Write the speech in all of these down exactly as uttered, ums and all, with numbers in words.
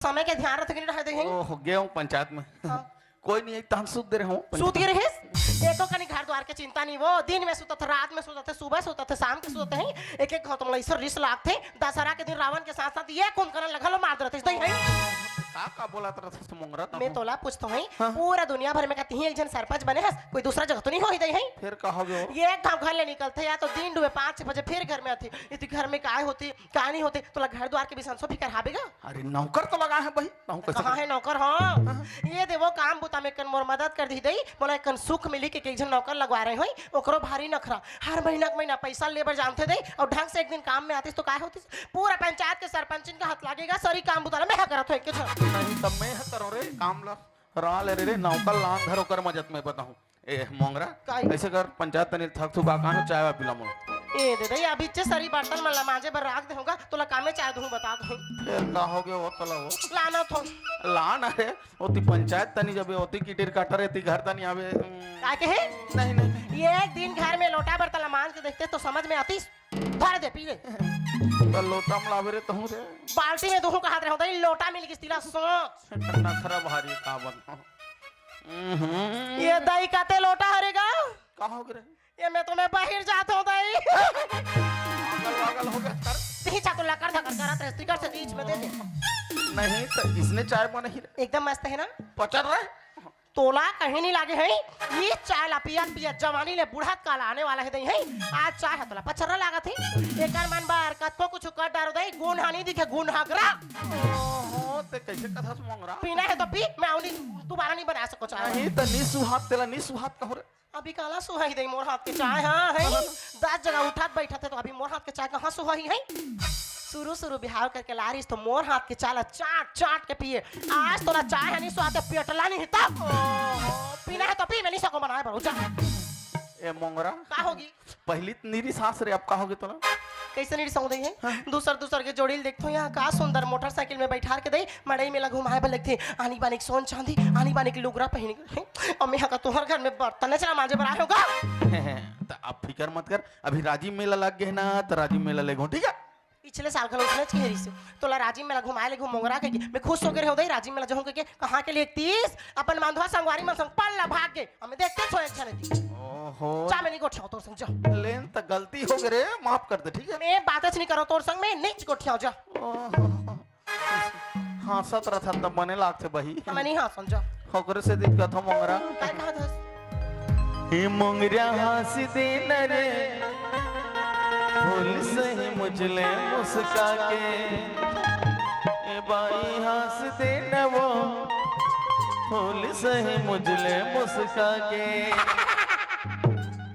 समय के ध्यान रखे के नहीं रहे दे हैं। ओह, गए हूँ पंचायत में। हाँ। कोई नहीं, एक तहन सूत दे रहे हूँ। सूत गे रहिस? एको कनी घर द्वार के चिंता नहीं, वो दिन में सुतत हे, रात में सुतत हे, सुबह सुतत हे, शाम के सुतत हे। एक एक घाव तो मोला ऐसा रिस लागथे, दशहरा के दिन रावण के साथ साथ ये कुंभकर्ण ल घलो मार देते हैं। का, का बोलत रहिस मोंगरा तहूँ? मैं तोला पूछत हूँ, हाँ। पूरा दुनिया भर में कती एक झन सरपंच बने हस, कोई दूसरा जगह तो नहीं होही दे हैं? फिर का हो गयो? ये एक घाव घर ले निकलथे या तो दिन डूबे पाँच छह बजे फिर घर में आथे। इति घर में काय होथे, काय नहीं होथे, तोला घर द्वार के बिसंसो फिकर हाबे गा? अरे नौकर तो लगा है भाई, तहूँ कैसे कहाँ करे? है नौकर? हाँ, हाँ। ये दे वो काम बुता में कन मोर मदद कर दी दई, मोला कन सुख मिली के कई झन नौकर लगवा रहे होई, ओकरो भारी नखरा। हर महीना के महीना पैसा ले बर जानथे दई, और ढंग से एक दिन काम में आतिस तो काय होतिस? पूरा पंचायत के सरपंचिन का हाथ लागेगा, सरी काम बुता ला मैं हा करत होई के झन। नहीं, तब मैं हा करो रे काम ला। रा ले रे, रे, नौकर लान धरो कर मजत में बताऊँ। ए, मोंगरा, काई? ऐसे कर, पंचायत तनी थक थुका कानो, चाय वाय पिला मोला। ए, दे दे, अभी चे सरी बर्तन मन ला मांजे बर राख दे होगा, तोला कामे चाय दूँ, बता दूँ। फिर का हो गया वो तोला वो? लाना थो। लान अरे, ओती पंचायत तनी जबे, ओती किटिर काटर, एती घर तनी आवे, हम्म। का कहे? नहीं, नहीं, नहीं। ये एक दिन घर में लोटा बर्तन ला मांज के देखते तो समझ में आतिस। धर दे, पी ले। तो लोटा में लावे रे तहूँ रे। बाल्टी में दूँ कहत रहे हों, दई लोटा मिल गिस तिला सोच। नखरा भारी का बन। हम्म। ये दई काते लोटा हरे गा? का हो गे रे? ये मैं तो मैं बाहिर जात हों दई। पागल वागल हो गया सर। तीछा तो लकर धकर करत रहे, स्पीकर से बीच में दे दे। नहीं तो इसने चाय बना ही रे। एकदम मस्त है ना? पचर रहे। तोला कहीं नहीं लागे है। ये चाय ला पियत पियत जवानी ले बुढ़त काल आने वाला है दई है। आज चाय है तोला पचर्रा लागत है। एकर मन बार कतको कुछ कर डारो दई, गुन हानि दिखे, गुन हगरा। ओहो, ते कैसे कथस मोंगरा? पीना है तो पी, मैं आऊँ नहीं, दोबारा नहीं बना सको चाय। नहीं, त नी सुहात, तेला नी सुहात कहो रे। अभी काला सुहाई दे मोर हाथ के चाय, हाँ, है? दस जगह उठत बैठत है, तो अभी मोर हाथ के चाय कहाँ सुहाई है? शुरू शुरू बिहाव करके लारिस, तो मोर हाथ के चाय ला चाट चाट के पिए। आज तोला चाय है नहीं सुहाते, पेटला नहीं तब। पीना है तो पी, मैं नहीं सको बनाए बरो, जा। ए मोंगरा। का होगी? पहली त नी रिस हास रे, अब का होगे तोला? कैसे नहीं रिसाऊं दई है? हाँ। दूसर दूसर के जोड़ी ल देखथों, यहाँ का सुंदर मोटरसाइकिल में बैठार के दई, मड़ई में ला घुमाए बर लगथे। आनी बानी के सोन चांदी, आनी बानी के लुगरा पहिन के। अब मैं हा का तोहर घर में बर्तन चला मांजे बर आए होगा? त अब फिकर मत कर, अभी राजिम मेला लग गे ना, त राजिम मेला ले घो, ठीक है? पिछले साल घलो उसने कहे रिसे, तोला राजिम मेला घुमाए ले घूम मोंगरा कहिके, मैं खुश होके रहे हों दई, राजिम मेला जहूं कहिके, कहाँ के लिए तीस, अपन मांधवा संगवारी मन संग पल्ला भाग गे। हमें देखते छोए एक झने दी। ओहो। जा, मैं नहीं गोठियाओं तोर संग, जा। लेन त गलती हो गई रे, माफ कर दे, ठीक है? मैं बात नहीं करो तोर संग, मैं नहीं गोठियाओं, जा। ओहो। हाँसत रथन त बने लागथे बही। मैं नहीं हाँसन, जा। ओकरे से दिक्कत हो मोंगरा। काय कहत हस? ए मोंगरा हाँस दे न रे, फूल सही मुझले मुस्का के। ए बाई हाँस दे न वो, फूल सही मुझले मुस्का के।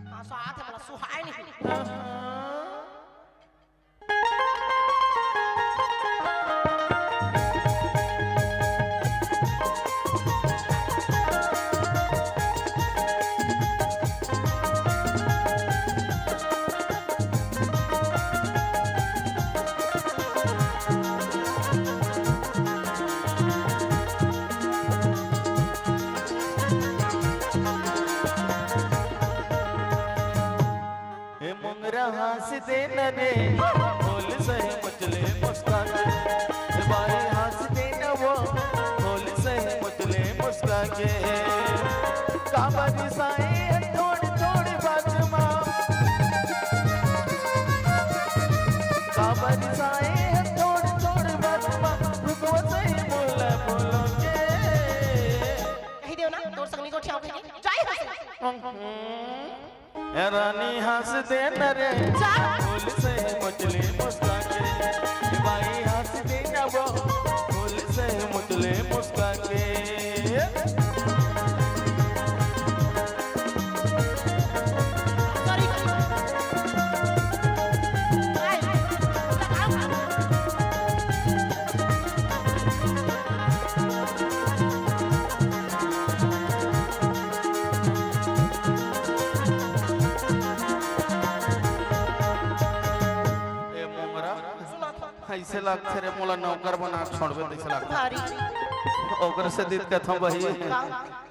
हाँ, साथ है, मतलब, सुहाए नहीं। ए मोंगरा हाँस दे न रे, फूल सही मुझले मुस्का के। ए बाई हाँस दे न वो, फूल सही मुझले मुस्का के। काबर साए है थोड़ी थोड़ी बात मा, काबर साए है थोड़ी थोड़ी बात मा, रुकवा सही बोला बोलो के। कही देव ना, तोर संग नहीं गोठियाओं कहिके। जाई हंस। ए रानी हाँस दे न रे, जा। फूल सही मुझले मुस्का के। ए बाई हाँस दे न वो, फूल सही मुझले मुस्का के। Sorry। ए मोंगरा, सुना था। ऐसे लागथे रे, मोला नौकर बना छोड़बे तैसे लागथे। भारी। ओकर से दित कथों बही। का?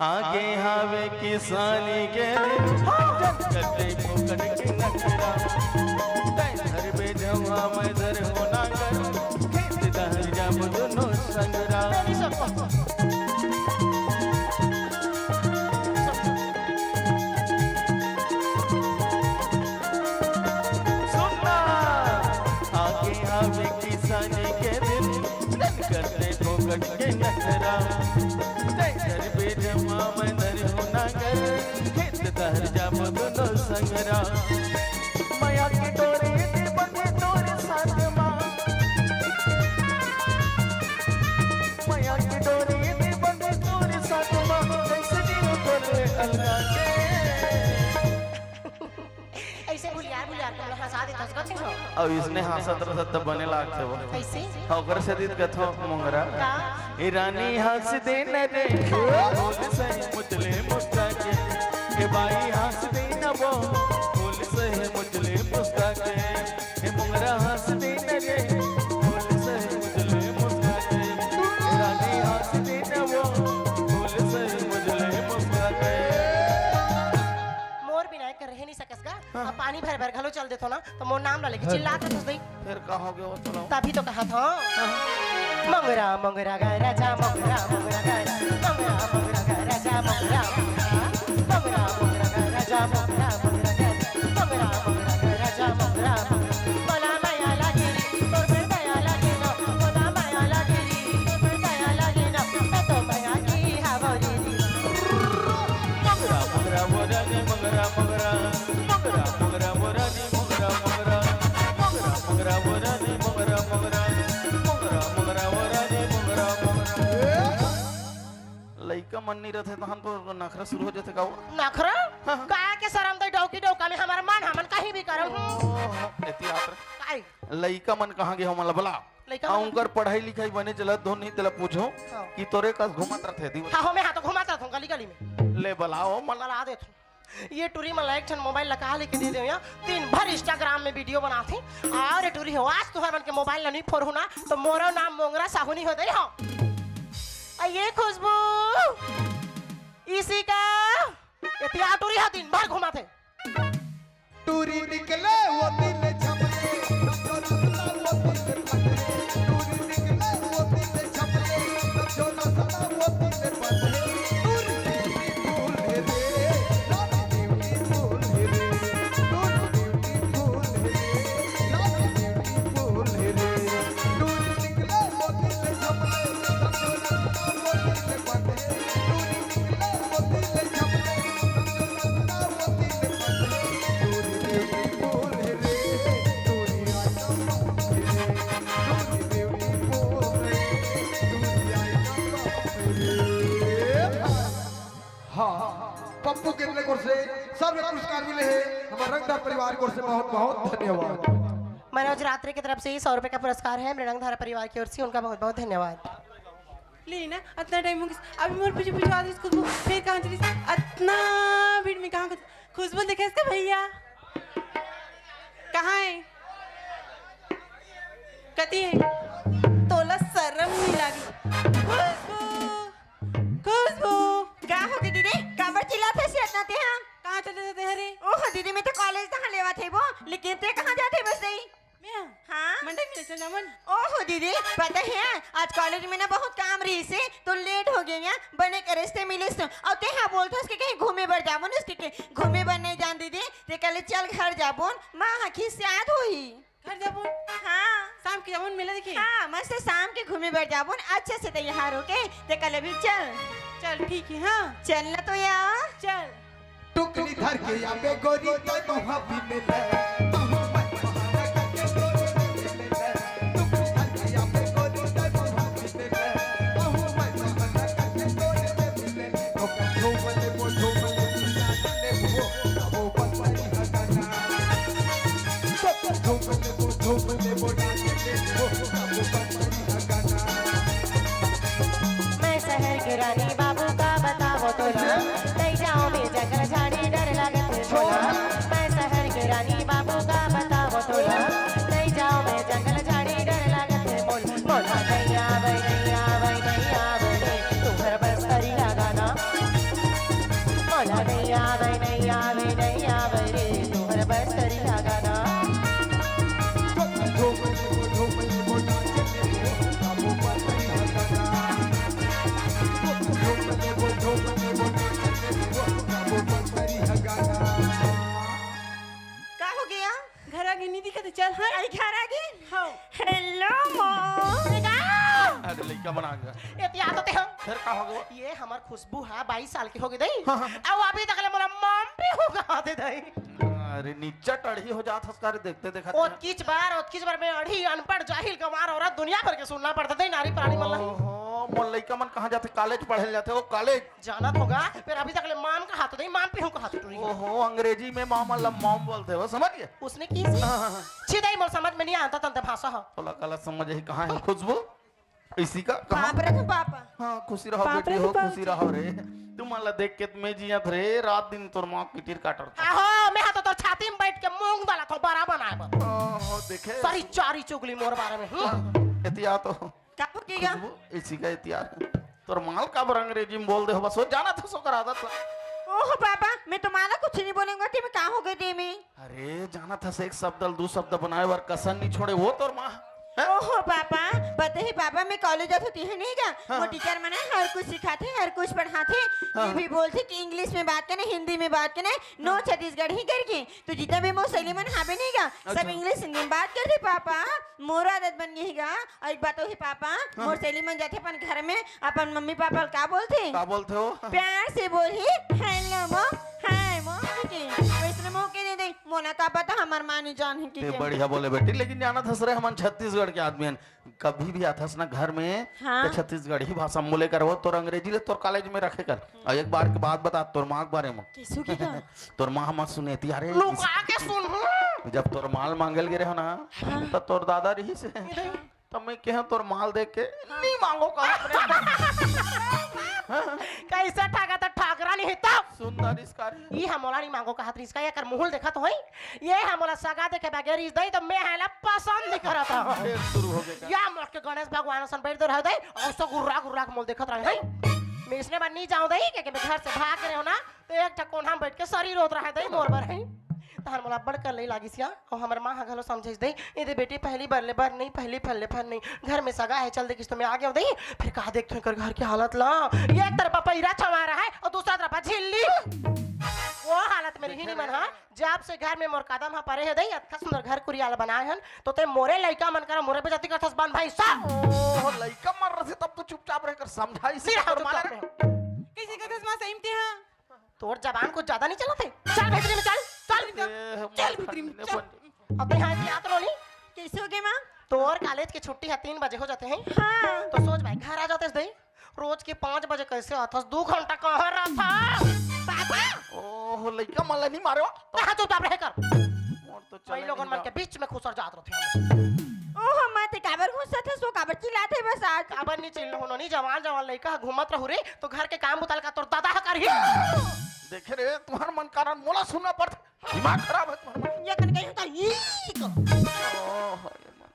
आगे हावे किसानी के दिन, जब कटे पोकट के नखरा। तै धरबे जवा मैं धरहूँ नांगर, खेत डहर जाबो दुनो संगरा। कट के नखरा। ट्रैक्टर बेजमा मैं धरहूँ नांगर, खेत डहर जाबो दुनो संगरा। मया के डोरी दे बंधे तोर साथ मा, मया के डोरी दे बंधे तोर साथ मा, कैसे दिल तोर ले अलगा के। ऐसे भुलियार भुलियार के मोला हंसा देथस गा तैं हो। अब इसने हंसत रहत त बने लागथे वो। कैसे? हाँ, ओकर से दीत कथो मोंगरा। का? ए रानी हंस दे न रे, बोल सही मुचले मुस्का के। ए बाई हंस दे न वो, बोल सही मुचले मुस्का के। ए मोंगरा हंस दे न रे, बोल सही मुचले मुस्का के। ए रानी हंस दे न वो, बोल सही मुचले मुस्का के। मोर बिना एक रह नहीं सकस गा। हाँ। अब पानी भर भर घलो चल देथो ना, तो मोर नाम ला लेके हाँ। चिल्लात रहथस दई। फिर का हो गया वो सुनाओ। तभी तो कहा था। हाँ। मोंगरा, मोंगरा गा राजा, मोंगरा, मोंगरा गा राजा, मोंगरा, मोंगरा गा राजा, मोंगरा, मोंगरा, मोंगरा, मोंगरा गा राजा, मोंगरा, मोंगरा गा राजा, मोंगरा, मोंगरा। मोला माया लागे रे, तोर पर दया लागे ना, मोला माया लागे रे, तोर पर दया लागे ना, मैं तो माया की हवा रे। मंगरा, मंगरा, वो रानी, मंगरा, मंगरा। मंगरा, मंगरा, वो रानी, मंगरा, मंगरा। मंगरा, मंगरा, वो रानी, मंगरा, मंगरा। मंगरा, मंगरा, वो रानी, मंगरा, मंगरा। लइका मन नहीं रहते तहन तो नखरा शुरू हो जाते का वो? नखरा? हाँ, हाँ। काय के शरम दई डौकी डौका में हमर मन हमन कहीं भी करम। ओह, एती आत रहे। काय? लइका मन कहाँ गे हो, मन ला बला। लइका आ, मन उनकर पढ़ाई लिखाई बने चलत धुन नहीं, तेला पूछो हाँ। कि तोरे कस घूमत रथे दिवस। हाँ, हो, मैं हाँ तो घूमत रहूँ गली गली में। ले बलाओ, मन बला देथो। ये टूरी मन ला एक ठन मोबाइल ला कहा लेके दे दे या, दिन भर Instagram में वीडियो बनाथे। और ये टूरी हो, आज तुहर मन के मोबाइल ला नहीं फोरहूँ ना, तो मोरो नाम मोंगरा साहू नहीं होते हो। आ, ये खुशबू, इसी का, ये तिया टूरी हो, दिन भर घुमाथे। टूरी निकले वो दिल झपले, नचो नचला वो दिल पतले। टूरी निकले वो दिल झपले, नचो नचला वो दिल पतले। टूरी beautiful है रे, रानी beautiful है रे। टूरी beautiful है रे, रानी beautiful है रे। टूरी निकले वो दिल झपले, नचो नचला वो दिल पतले। टूरी हाँ, पप्पू केतले कोर से सब एक पुरस्कार मिले हैं। हमारे रंगदार परिवार कोर से बहुत बहुत धन्यवाद। मनोज रात्रे की तरफ से सौ रुपए का पुरस्कार है मेरे रंगधारा परिवार की ओर से, उनका बहुत बहुत धन्यवाद। ले ना, अतना टाइम हो गया, अभी मोर पीछे पीछे आती खुशबू, फिर कहाँ चली? अतना भीड़ में कहाँ खुशबू देखे इसका भैया? कहाँ है? कती है? तोला शर्म नहीं लागी? खुशबू, खुशबू। का हो गे दीदी? काबर चिल्लात हस अतना ते हा? कहाँ चले जाते हरे? ओहो दीदी, मैं तो कॉलेज तहाँ लेवा थे वो, लेकिन ते कहाँ जाते बस नहीं? मैं? हाँ? मंडई में चल जावन। ओहो दीदी, पता है आज कॉलेज में ना बहुत काम रही से तो लेट हो गई है, बने करे से मिले से। और ते हाँ बोलत हस कि कहीं घूमे बर जाबो ना, उसके कहीं घूमे बर नहीं जान दीदी, ते कहले चल घर जाबो, माँ हाँ खिसियात होही। घर जाबो? हाँ। शाम के जाबो मेला देखे? हाँ, मस्त शाम के घूमे बर जाबो, अच्छे से तैयार होके, ते कहले भी चल। चल ठीक है, हाँ। चल ना तो यार। चल। टुकली धर के आबे गोरी तोय महुआ बिने ले। महू मन बहाना करके तोरे बिने ले। टुकली धर के आबे गोरी तोय महुआ बिने ले। महू मन बहाना करके तोरे बिने ले। ओकर झूम लेबो, झूम लेबो, नाच लेबो, गाबो बंसरी हगाना। झूम लेबो, झूम लेबो, नाच लेबो, गाबो बंसरी हगाना। मैं शहर के रानी बाबू का बतावो तोला, नहीं जाओ मैं जंगल झाड़ी डर लागत है मोला। मैं शहर के रानी बाबू का बतावो तोला, नहीं जाओ मैं जंगल झाड़ी डर लागत है मोला। मोला नहीं आवे, नहीं आवे, नहीं आवे रे, तुम्हर बस्तरी हगाना। मोला नहीं आवे, नहीं आवे, नहीं आवे रे, तुम्हर बस्तरी हगाना। बना गया। एतिया तो ते हम। फिर का हो गया? ये हमर खुशबू हा, बाईस साल की हो गई दई। हाँ, हाँ। अब अभी तक ले मोला मॉम पीहू कहा थे दई। अरे नीचा टढ़ी हो जात हस का रे, देखते देखत। ओतकीच बार, ओतकीच बार मैं अढ़ी, अनपढ़, जाहिल, गंवार औरत दुनिया भर के सुनना पड़ता दई नारी प्राणी मन ला। ओहो, मोर लइका मन कहाँ जाथे? कॉलेज पढ़े ल जाथे, वो कॉलेज। जानत होगा, फिर अभी तक ले मॉम कहा थे दई, मॉम पीहू कहा थे टुरी। ओहो, अंग्रेजी में मॉम मतलब मॉम बोलथे हो, समझ गए? उसने की हाँ, हाँ, हाँ। छी दई, मोर समझ में नहीं आता तंते भाषा हा। तोला गलत समझ ही कहाँ है खुशबू? इसी का कहाँ? बाप रे तो पापा। हाँ, खुशी रहो बाप बेटी रे हो, बाप खुशी रे। रहो रे। तुमन ला देख के मैं जियत रे, रात दिन तोर माँ किटिर काटर था। आहो, मैं हा तो तोर छाती में बैठ के मूंग डालत हो, बड़ा बनाए बर। ओहो, देखे? सारी चारी चुगली मोर बारे में। हम्म। हाँ, एतिया तो का हो गया? खुशबू, इसी का एतिया। तोर माल का बर अंग्रेजी में बोल दे हो, बस वो जाना था सो कर आदत ला। ओहो पापा, मैं तो माला कुछ नहीं बोलूंगा कि मैं कहाँ हो गई दे में। अरे, जानत हस एक शब्द ल दू शब्द बनाए बर कसर नी छोड़े, वो तोर माँ, हैं? ओहो पापा, पता ही पापा, मैं कॉलेज जात होती है नहीं का, हाँ, वो हाँ। टीचर मन हर कुछ सिखाथे, हर कुछ पढ़ाथे। हाँ, ये हाँ। भी बोलथे कि इंग्लिश में बात करना, हिंदी में बात करना, नो हाँ। छत्तीसगढ़ी करके। तो जितना भी मोर सहेली मन हाबे नहीं का, सब अच्छा। इंग्लिश हिंदी में बात करथे पापा। मोर आदत बन गई है का। अउ एक बात ही पापा, हाँ। मोर सहेली मन जाथे अपन घर में, अपन मम्मी पापा ल का बोलथे? का बोलथे हो? प्यार से बोलही, "Hello mom, hi mom" के। वैसने मोके दे दे, मोला का पता हमर माँ नहीं जान है कि ते के। बढ़िया बोले बेटी, लेकिन जानत हस रे, हमन छत्तीसगढ़ के आदमी हन, कभी भी आथस ना घर में, हाँ। तो छत्तीसगढ़ी भाषा में बोले कर, वो तोर अंग्रेजी ले तोर कॉलेज में रखे कर। अउ एक बार के बात बता तोर माँ के बारे में। कैसू की का? तोर माँ हमर सुनेती, अरे लुका के सुन। जब तोर माल मांगल गे रहे हो ना, हाँ। तो तोर दादा रही से। तो मैं कहे तोर माल देख के नी मांगो कहा। कैसे ठगा था, ठगरा नहीं था। सुंदर इसका रे। ई हमोला नी मांगो कहत रिस का, एकर मुहुल देखत होई। ये हमोला सगा देखे बगैर इस दई तो मैं हैला पसंद नहीं करत हूँ। फिर शुरू हो गया। या मोट के गणेश भगवान सन बैठ दे रह दई, और सो गुर्रा गुर्रा के मोल देखत रहे दई। मैं इसने बार नहीं जाऊँ दई, क्योंकि मैं घर से भाग रहे हो ना, तो एक ठा कोना में बैठ के सरी रोत रहे दई मोर बर है। तहन मोला बड़ कर ले लागिस या, और हमर माँ हा घलो समझाइस दई, "ए दे बेटी, पहली बार ले बार नहीं, पहली फल ले फल नहीं, घर में सगा है, चल दे किस तो मैं आ गया दई।" फिर कहा देख तो एकर घर के हालत ला, एक तरफ पैरा छवा रहा है और दूसरा तरफ झिल्ली। वो हालत में रही नहीं मन हा, जब से घर में मोर कदम हा परे है दई, अतका सुंदर घर कुरियाल बनाए हन, तो ते मोरे लइका मन करा मोरे बेइज्जती करथस बन भाई सा। ओह, लइका मर रहे तब तो चुपचाप रहकर समझाई से सिरा तोर माला चुपचाप रहे। रहे। कैसे कहथस माँ सही में ते हा? तोर जबान कुछ ज्यादा नहीं चलत है। चल भीतरी में चल, चल। ए, चल मार भीतरी में, खाने चल। बन। अब यहाँ से आत रोनी। कैसे हो गए माँ? तोर कॉलेज की छुट्टी है, तीन बजे हो जाते हैं। हाँ। तो सोच भाई, घर आ जाते दई। रोज के पाँच बजे कैसे आथस? दो घंटा कहाँ रहता? पापा। ओह, लइका मन ला नहीं मारे हो। तो कहाँ चुपचाप रहे कर। मोर तो भाई चले लोगन नहीं मन के जाओ। बीच में खुसर जात रहते हैं। ओह, माँ ते काबर घुसत है, सो काबर चिल्लात है बस आज। काबर नहीं चिल्ला होनो, नहीं जवान जवान लइका घूमत रहू रे। तो घर के काम बुता ल का तोर दादा ह करही? देखे रे, तुम्हार मन कारण मोला सुनना पड़थे। दिमाग खराब है तुम्हारा। ये कन कहीं तो ई को। ओह, ये मन।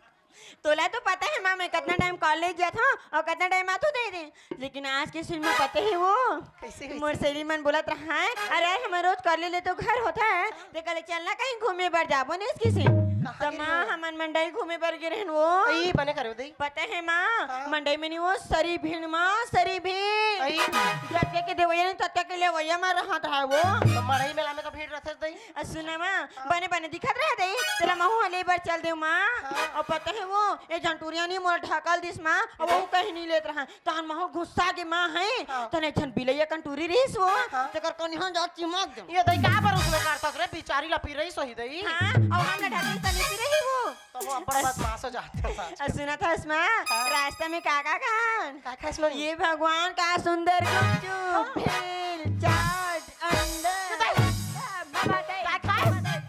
तोला तो पता है माँ, मैं कितना टाइम कॉलेज जात हूँ और कितना टाइम आथू दे दे, लेकिन आज के सुन में पता है वो कैसे, कैसे? मोर सहेली मन बोलत रहा है, "अरे हमर रोज कॉलेज ले तो घर होता है, ते कल चलना कहीं घूमे बर जाबो नहीं इसकी से।" कहाँ तो गिरी माँ हो? हमन मंडई घूमे बर गिरे हन वो। ई बने करे दे। पता है माँ, हाँ। मंडई में नहीं वो सरी भीड़ माँ, सरी भीड़। आई। जतके के देवैया नहीं, ततके के लेवैया में रहत है वो। तो मड़ई मेला में तो भीड़ रहते दई। आ, सुना माँ, हाँ। बने बने दिखत रहे दई, तेला महू ह ले बर चल देव माँ। हाँ। और पता है वो, ए झन टुरिया नहीं मोर ढकल दिस माँ, और वो कहीं नहीं लेत रहा। तहन महू गुस्सा के माँ है, हाँ। तने झन बिलैया कन टूरी रहीस वो, हाँ। तेकर कनिहा जा चिमक दे। ये दई का बर उसमें करतस रे, बिचारी ला पी रही सही दई। हाँ, और हमने ढकल तनी पी रही वो। तो वो अब्बड़ बदमाश हो जाते हैं सच। आ, सुना था उसमा, हाँ। रास्ता में का का खान? का खाइस लोग? ये भगवान का सुंदर गुपचुप, हाँ। भेल, चाट, अंडा। बताई। सब बताई। का खाइस? बताई।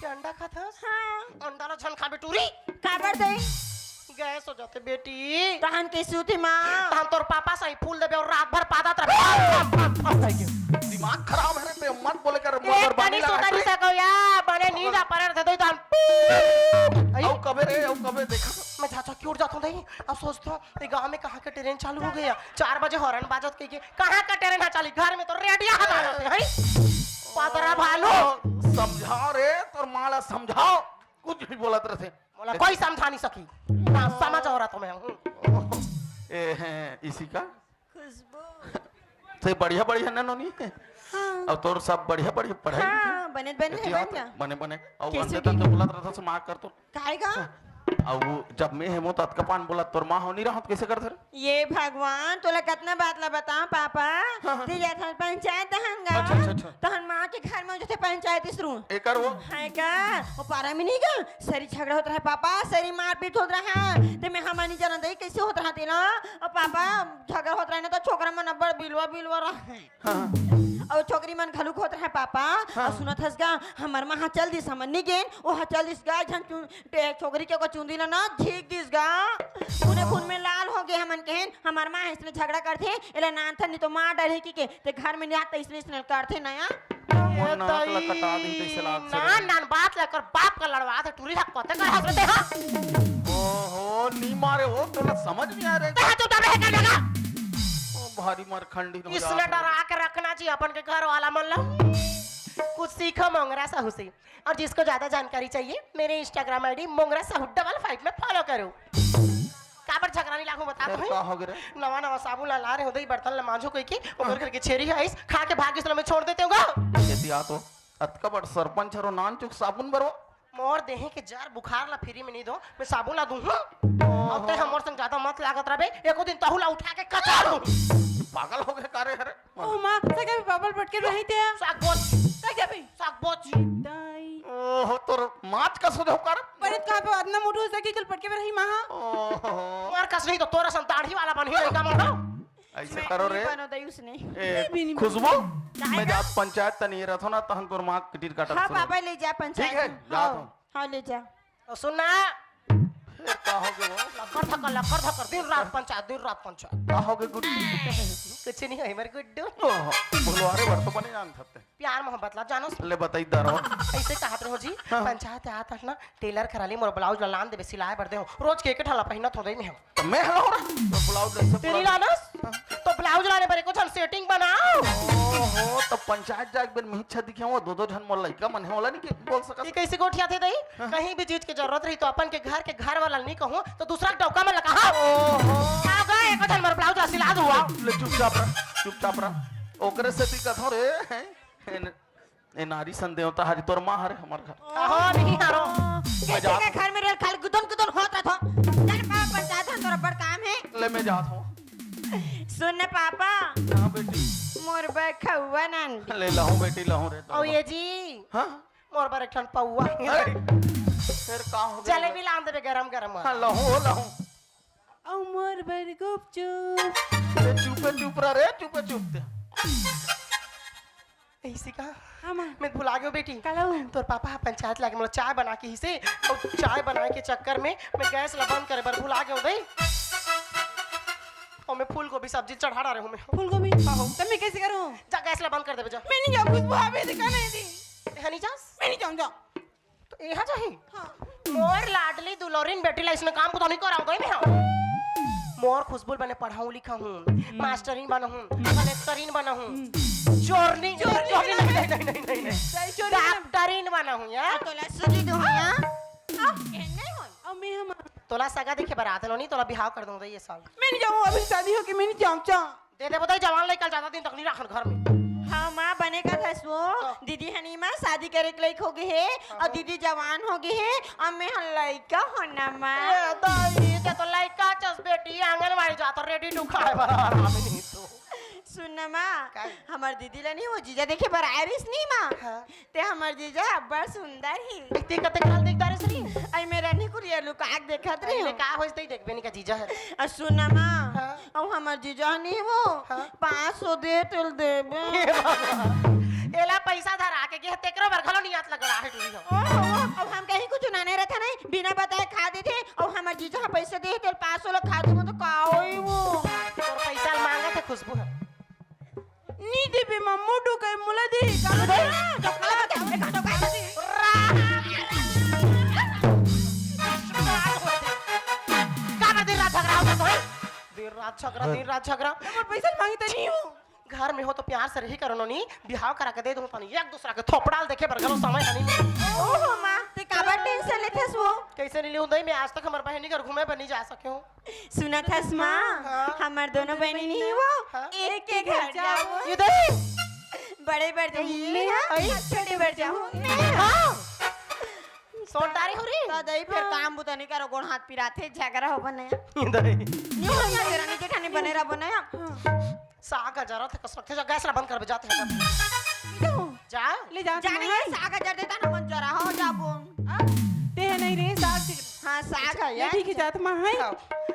के अंडा खाथस? हाँ। अंडा ला झन खाबे टूरी। काबर दे? गैस हो जाते बेटी। तहन के सूती माँ। तहन तोर पापा सही फूल देबे और रात भर पादत रहे। फम, फम, फम, फम, फम। दिमाग खराब है रे, ते मत बोले कर, एक मगर बानी कनी लगा सुतरी के। सको या, बने नींद आ परर दे दो तहन। आई? औ कबे रे, औ कबे देखा? मैं झाझा क्यों जाता हूँ नहीं? अब सोचता हूँ, ये गाँव में कहाँ के ट्रेन चालू हो गया? चार बजे हॉर्न बाजत के, के, कहाँ का ट्रेन है चाली? घर में तो रेडिया हटा जाते हैं। पादरा भालू। समझाओ रे, तोर माँ ला समझाओ। कुछ भी बोलत रहते। मोला कोई समझा नहीं सकी। ना समझ औरत हूँ मैं। हूँ। ए, हैं, इसी का? खुशबू। ते बढ़िया, बढ़िया ना नोनी। हाँ। अब तोर सब बढ़िया, बढ़िया पढ़ाई लिखाई? हाँ, बने, बने, एती बन आओ तो, जा। बने, बने। अब कैसे अंते तंते बोलत रहता से माँ कर तो। काहे का? हाँ। अउ जब मैं हे मो त अतका पान बोला, तोर माँ हो नहीं रहत, कैसे करथे रे? ये भगवान, तोला कतना बात ला बताओ पापा। हाँ, हाँ। ते जाथन पंचायत दहन गा। अच्छा, अच्छा, अच्छा। तहन माँ के घर में जथे पंचायत इसरू। एकर वो? है का? वो पारा में नहीं गा? सरी झगड़ा होत रहा पापा, सरी मारपीट होत रहा। ते मैं हमन नहीं जानत दई कैसे होत रहा तेला। और पापा, झगड़ा होत रहा ना तो छोकरा मन अब्बड़ बिलवा बिलवा रहा। हाँ। अउ छोकरी मन घलुक होत रहे पापा। हाँ। अउ सुनत हस गा, हमर माँ ह चल दिस, हमन नी गेन, ओ ह चल दिस गा, एक झन चु-, टे-, छोकरी के ओकर चुंदी ल ना झीक दिस गा। खूने खून में लाल हो गे। हमन कहेन, हमर माँ ह इसने झगड़ा करथे, एला नानथन नी तो मार डरही कहिके, ते घर में नी आत, इसने, इसने करथे ना या। मोर नाक ल कटा दी तइसे लागथे ना, रे। नान बात लेकर बाप का लड़वा दे, टूरी हक पते कर हंस रहे हैं। ओहो, नी मारे हो, तोला समझ नहीं आ रहा है। ते चुपचाप रहे कर लगा। ओ, भारी मार खंडी हो इसने जात है। डरा के रखना चाहिए अपन के घर वाला मन ला। कुछ सीखो मोंगरा साहू से। और जिसको ज्यादा जानकारी चाहिए, मेरे Instagram ID मोंगरा साहू डबल फाइव में follow करो। काबर झगड़ा नहीं लागू बता यार, तो का हो गे रे? नवा नवा साबुन ला, ला रहे हो दई बर्तन ला मांजो कोई की, ओकर घर के छेरी है इस, खा के भाग इस, मैं छोड़ देते होगा। ये दिया तो अतका बड़ सरपंच हरो, नान चुक साबुन बरो। मोर देहे के जर बुखार ला फ्री में नहीं दो, मैं साबुन ला दूं हूँ। और ते हमर संग ज्यादा मत लागत रहे, एको दिन तहू ला उठा के कचर दूं। पागल हो गए का रे? अरे ओ माँ, सके भी पापल पटके रही थे। साग बोच। सके भी। साग बोच। दाई। ओहो, तोर माच का सोझ होकर। बड़े कहाँ पे अतना मोटू हो सके, कल पटके में रही माँ। ओहो। मार कस नहीं तो तोरा सन दाढ़ी वाला बन ही नहीं का मोटू। ऐसे मैं करो नहीं रे। बनो दई उसने। ए, नहीं, नहीं, खुशबू, काहे मैं का? जात पंचायत तनी रहत हो ना, तहन तोर माँ के टीर काटत हाँ, सुनो। पापा ले जा पंचायत ठीक है, में। जात हाँ, हूँ। हाँ, ले जा। तो सुन ना। फिर का हो गया वो? लकर धकर, लकर धकर, दिन रात पंचायत, दिन रात पंचायत। का हो गया गुड्डू? कुछ नहीं है, मेरे गुड्डू। ओहो, भुलवारे भर तो बने जान सकते। प्यार मोहब्बत ला जानो। ले बताई दरो। ऐसे कहत रहो जी, हाँ। पंचायत आत हस ना, टेलर करा ले, मोर ब्लाउज ला लान देबे, सिलाए बर दे हो। रोज के एक ठन ला पहिनत हो दई में हो। तो मैं हला हो रहा, तो ब्लाउज ऐसे तेरी ब्लाउज। लानस? हाँ। तो ब्लाउज लाने बर एको झन सेटिंग बनाओ। ओहो, तो पंचायत जाके बेर मिहिच्छा दिखे हो, दो दो झन मोर लइका मन हे, ओला नहीं के बोल सकत। ये कैसे गोठिया थे दई? हाँ। कहीं भी चीज के जरूरत रही तो अपन के घर के घर वाला नहीं कहूँ, तो दूसरा के डौका में लगा। हाँ। ओहो। आओ गा, एको झन मोर ब्लाउज ला सिला दो, आओ। ले चुपचाप रह, चुपचाप रह। ओकरे से भी कथो रे, हैं? ए नारी सन देवता हरी तोर माँ हरे हमर घर। आहो, नहीं हरो। कैसे मजाक। के घर में रह खाली गुदन गुदन होत रहत हो। चल पापा, पंचायत हम तोरा बड़ काम है। ले मैं जात हूँ। सुन न पापा। हाँ बेटी। मोर बर खउआ नान। ले लहूँ बेटी, लहूँ रे। और ये जी। हाँ? मोर बर एक ठन पौआ। अरे, फिर का हो गया? जलेबी लान देबे गरम गरम। हाँ, लहूँ, लहूँ। और मोर बर गुपचुप। ए, चुपे चुप रह रे, चुपे चुप ते। ऐसी का? हाँ, माँ। मैं भुला गयो बेटी। का लाऊं? तोर पापा ह पंचायत लाके मोला चाय बना के हिसे, और चाय बनाए के चक्कर में मैं गैस ला बंद करे बर भुला गयो दई। और मैं फूलगोभी सब्जी चढ़ा डारे हूँ मैं। फूलगोभी? आहो। तब मैं कैसे करूँ? जा गैस ला बंद कर देबे जा। मैं नहीं जाऊँ, खुशबू आवे देखा नहीं दी। यहाँ नहीं जास? मैं नहीं जाऊँ, जा। तो यहाँ जाही? हाँ। मोर लाडली दुलौरिन बेटी ला इसने काम को तो नहीं कराऊंगा मैं। मोर खुशबू बने पढ़ाऊँ लिखाऊँ, मास्टरिन बनाऊँ, कलेक्टरिन बनाऊँ, चोरनी, चोरनी चोरनी नहीं, नहीं, नहीं, नहीं, नहीं। सही चोरनी डॉक्टरिन बनाऊँ यार। तोला सुजी दूँ हाँ? हाँ, ये नहीं हो। अब मैं हम तोला सगा देखे बरात लो नहीं, तोला बिहाव कर दूंगा ये साल। मैं नहीं जाऊँ, अभी शादी होके मैं नहीं जाऊँ, जा। दे दे बताई जवान लइका ल जादा दिन तक नहीं राखन घर में। हाँ माँ, बने का थस वो। हाँ। दीदी हनी माँ शादी करे के लइक हो गए हे, हाँ। और दीदी जवान हो गए हे, और मैं हन लइका हो ना माँ। ए दाई, ते तो लइका चस बेटी, आंगनवाड़ी जा तो ready to खाए वाला आराम नहीं तो। सुन ना माँ, का? हमार दीदी ला नहीं वो जीजा देखे बर आए रहिस नहीं माँ। हाँ। ते हमर जीजा अब्बड़ सुंदर ही। ते कते काल देख डारे सरी? आई मेरा निकुरिया लुका के देखत रही अरे हूँ। का होइस तई देखबे नहीं का जीजा है। आ सुन ना माँ, हाँ। अब हमर जीजा नहीं वो, हाँ। पाँच सौ दे तेल देबे। हे बाबा, एला पैसा धरा के गे तेकरो बर घलो नियत लग रहा है टूरी हो। ओहो, अब हम कहीं कुछ नाने रहता नहीं, बिना बताए खा देथे, अब हमर जीजा ह पैसा दे तेल पाँच सौ ला खा देबो तो का होई वो? तोर पैसा मांगत है खुशबू है। नी देबे माँ, मोटू कहे मोला दे, का दे? का बा दिन रात झगड़ा होता तो है? दिन रात झगड़ा, दिन रात झगड़ा। हमर पैसा मांगी त नहीं हो। घर में हो तो प्यार से रही करो नोनी, बिहाव करा के दे दूं तनी, एक दूसरा के थोपड़ाल देखे बर घलो समय नहीं। ओहो माँ, ते काबर tension लेथस वो? कैसे नहीं लेहूं दई, मैं आज तक हमर बहनी घर घूमे बर नहीं जा सके हूं। सुनत हस माँ, हाँ। हमर दोनों बहिनी नहीं वो, हाँ। एक के घर जाओ। ये दे। बड़े बर जाऊँ मैं, हाँ। और छोटे बर जाऊँ मैं। हाँ। तोर दारी हो रे। त दई फेर हाँ। काम बुता नहीं करो, गोड़ हाथ पिराथे, झगड़ा हो बने। दई। नहीं हो ना, देरानी जेठानी बने रह बने। हाँ। साग जरत हे, कस रखथे, जा गैस ला बंद करबे, जात हे। जा। ले जा, जाने ये साग जर देता ना, मन जरा हो जाबो। हाँ? ते है नहीं रे, साग से हाँ, साग है ले यार। ठीक है, जात माँ है। हाँ।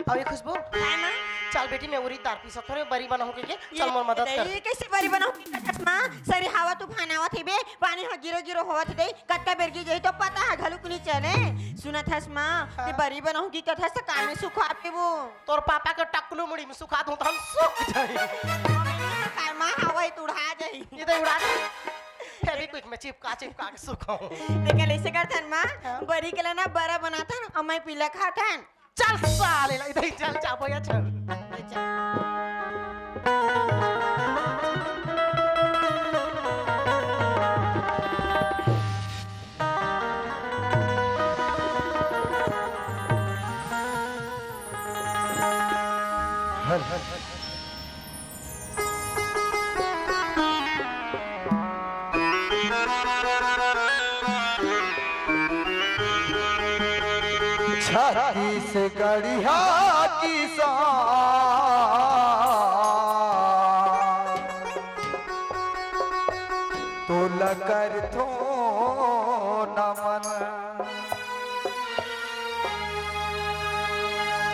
अब ये खुशबू, हाँ, माँ। चल बेटी, मैं उरीद दार पीसत हों रे, बरी बनाहूँ के, के, ये चल मोर मदद कर। ये कैसे बरी बनाहूँ के कथस माँ? सरी हवा तूफान आवत हे बे, पानी ह गिरो गिरो होवत हे दे, कतका बेर गिर जाही तो पता ह घलुक नी चले। सुनत हस माँ, हाँ। ते बरी बनाहूँ के कथस त कामे सुखा पेबो। तोर पापा के टकलू मुड़ी में सुखा दूँ त हम सूख जाही। काय माँ, हवा ही त उड़ा जाही। ये तो उड़ा दे। फेविक्विक में चिपका चिपका के सुखाऊँ। ते कल ऐसे करथन माँ, हाँ। बरी के ला ना बरा बनाथन, अउ मैं पीला खाथन। चल साले ला, इधर ही चल, चा भैया चल। छत्तीसगढ़िया किसान तोला करथों नमन।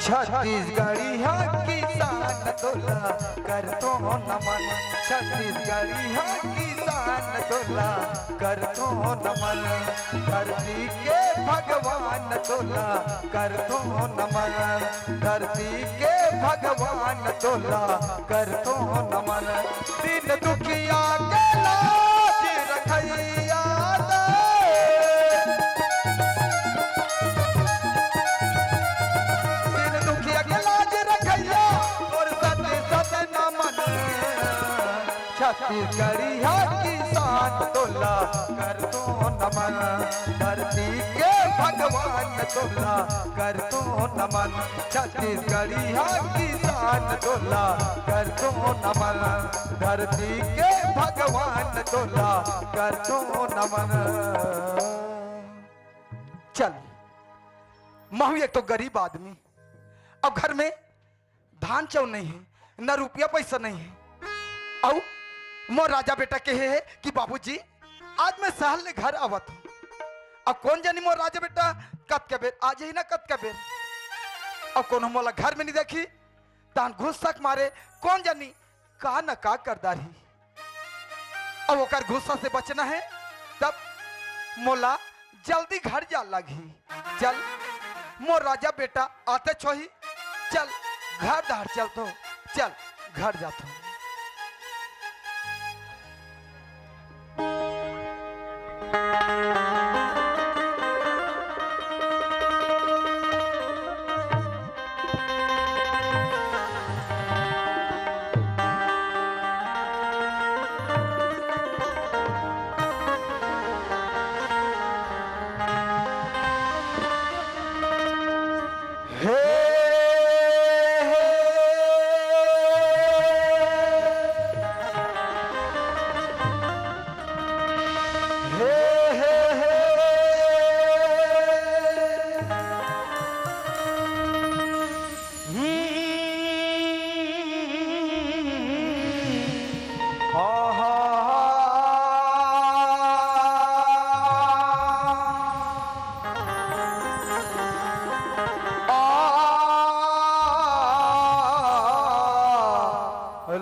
छत्तीसगढ़िया किसान तोला करथों नमन। छत्तीसगढ़िया किसान तोला करथों नमन। धरती के भगवान तोला करथों नमन। धरती के भगवान तोला करथों नमन। दीन दुखिया के लाज रखइया दे। दीन दुखिया के लाज रखइया, तोर सत सत नमन। छत्तीसगढ़िया किसान तोला करथों नमन। धरती के भगवान तोला करथों नमन। छत्तीसगढ़िया किसान तोला करथों नमन। धरती के भगवान तोला करथों नमन। चल, महूँ एक तो गरीब आदमी, अब घर में धान चाउर नहीं हे, न रुपया पैसा नहीं हे। अउ मोर राजा बेटा कहे हे कि बाबूजी, आज मैं सहर ले घर आवत हों। अब कोन जनी मोर राजा बेटा कतका बेर आ जाही ना कतका बेर। अब कोनो मोला घर में नहीं देखी, तहान गुस्सा के मारे कोन जनी का न का कर डारही। अब ओकर गुस्सा से बचना हे, तब मोला जल्दी घर जा लगही। चल, मोर राजा बेटा आतेच होही। चल, घर डहर चलथों। चल, घर जाथों।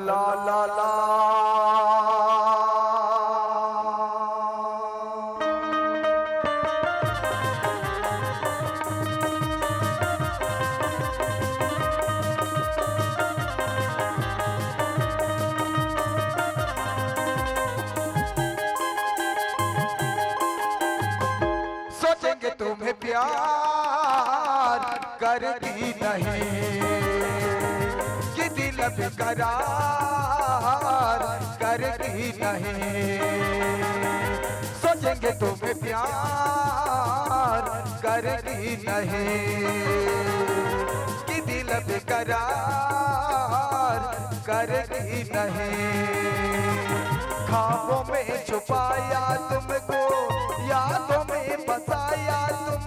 ला, ला, ला। सोचेंगे तुम्हें प्यार करती नहीं, कि दिल बेकरार करती नहीं। सोचेंगे तुम्हें प्यार करती नहीं, कि दिल बेकरार करती नहीं। ख्वाबों में छुपाया तुमको, यादों में बसाया तुम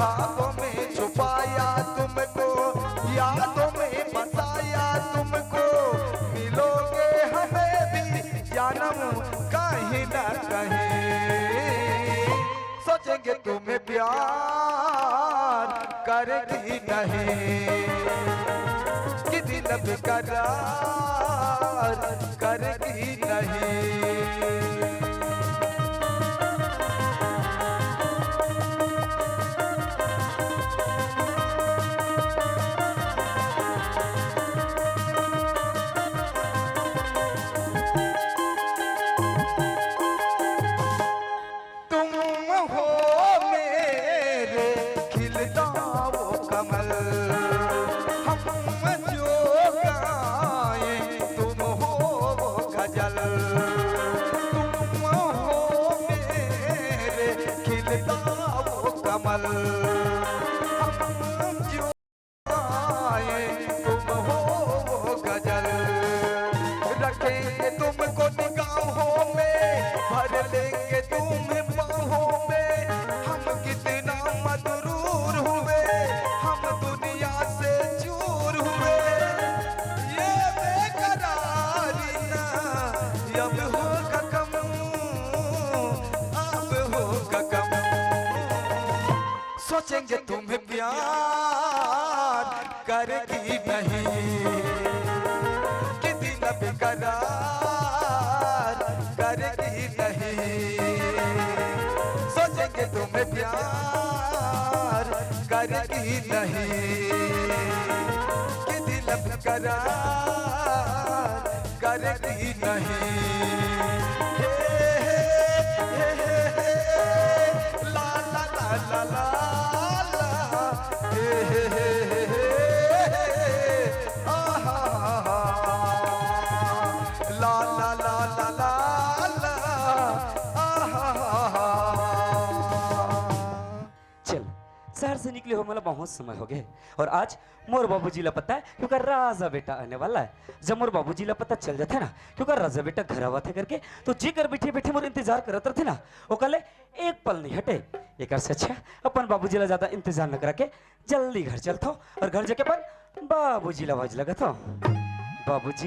ख्वाबों में छुपाया तुमको, यादों में बसाया तुमको, मिलोगे हमें भी जानम कहीं ना कहीं। सोचेंगे तुम्हें प्यार करती नहीं, कि दिल बेकरार करती नहीं। तुम हो मेरे खिलता वो कमल, हम जो गाएं तुम हो वो गजल। तुम हो मेरे खिलता वो कमल, हम जो आए तुम हो वो गजल। रखेंगे तुमको निगाहों में, भर लेंगे तुम्हें बाहों में। हम कितना मगरूर हुए, हम दुनिया से चूर हुए। ये बेकरारी ना अब होगा कम, अब होगा कम। सोचेंगे तुम्हें प्यार करती नहीं, कि दिल बेकरार करती नहीं। सोचेंगे तुम्हें प्यार करती नहीं, कि दिल बेकरार करती नहीं। हे, हे, हे, हे, हे, ला, ला, ला, ला, ला, ला। हे, हे, हे, हे, हे, हे, आहा, हा, हा, हा। ला, ला, ला, ला, ला, ला, आहा, हा, हा। चल, शहर से निकले हो मोला बहुत समय हो गए, और आज मोर बाबूजी ला पता है कि ओकर राजा बेटा आने वाला है। जब मोर बाबूजी ला पता चल जाथे ना कि ओकर राजा बेटा घर आवत है करके, तो जेकर बैठे बैठे मोर इंतजार करत रहथे ना, ओकर ले एक पल नहीं हटे। एकर से अच्छा अपन बाबूजी ला ज्यादा इंतजार न करा के जल्दी घर चलथो और घर जाके अपन बाबूजी ला आवाज लगाथो, "बाबूजी।"